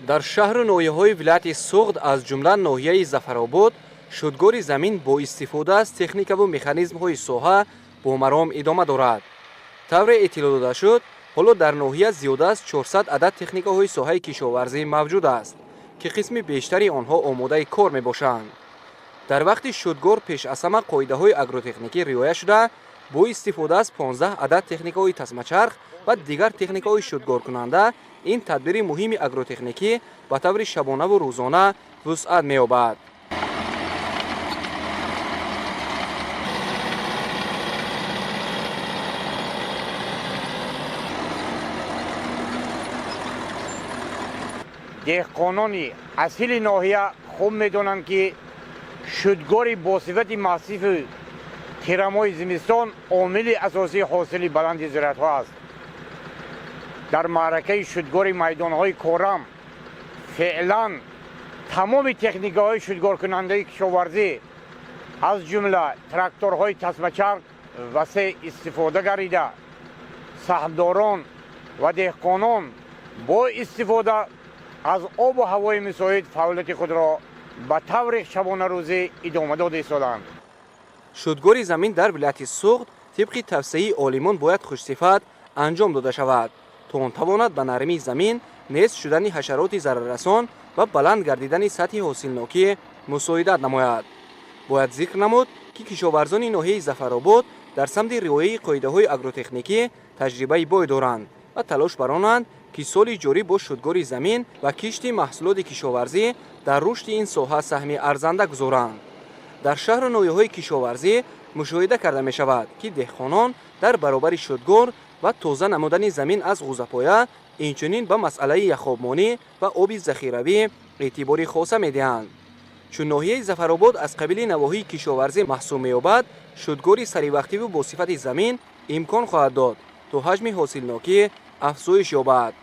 Дар шаҳру ноҳияҳои вилояти Суғд, аз ҷумла ноҳияи Зафаробод, шудгори замин бо истифода аз техникаву механизмҳои соҳа бо маром идома дорад. Тавре иттилоъ дода шуд, ҳоло дар ноҳия зиёда аз 400 адад техникаҳои соҳаи кишоварзӣ мавҷуд аст, ки қисми бештари онҳо омодаи кор мебошанд. Дар вақти шудгор пеш аз ҳама қоидаҳои агротехникӣ риоя шуда, бо истифода аз 15 адад техникаҳои тасмачарх ва дигар техникаҳои шудгоркунанда ин тадбири муҳими агротехникӣ ба таври шабонаву рӯзона вусъат меёбад. Деҳқонони асили ноҳия хуб медонанд, ки шудгори бо сифати маҳсифи тирамоҳи зимистон омили асосии ҳосили баланди зироатҳо аст. Дар маъракаи шудгори майдонҳои корам феълан тамоми техникаҳои шудгоркунандаи кишоварзӣ, аз ҷумла тракторҳои тасмачарх, васеъ истифода гардида, саҳмдорон ва деҳқонон бо истифода аз обу ҳавои мусоид фаъолияти худро ба таври шабонарӯзӣ идома дода истодаанд. Шудгори замин дар вилояти Суғд тибқи тавсияи олимон бояд хушсифат анҷом дода шавад, то он тавонад ба нармии замин, нест шудани ҳашароти зараррасон ва баланд гардидани сатҳи ҳосилнокӣ мусоидат намояд. Бояд зикр намуд, ки кишоварзони ноҳияи Зафаробод дар самти риояи қоидаҳои агротехникӣ таҷрибаи бой доранд ва талош баронанд, ки соли ҷорӣ бо шудгори замин ва кишти маҳсулоти кишоварзӣ дар рушди ин соҳа саҳми арзанда гузоранд. Дар шаҳру ноҳияҳои кишоварзӣ мушоҳида карда мешавад, ки деҳқонон дар баробари шудгор ва тоза намудани замин аз ғӯзапоя, инчунин ба масъалаи яхобмонӣ ва оби захиравӣ эътибори хоса медиҳанд. Чун ноҳияи Зафаробод аз қабили навоҳии кишоварзӣ маҳсуб меёбад, шудгори саривақтиву бо сифати замин имкон хоҳад дод, то ҳаҷми ҳосилнокӣ афзоиш ёбад.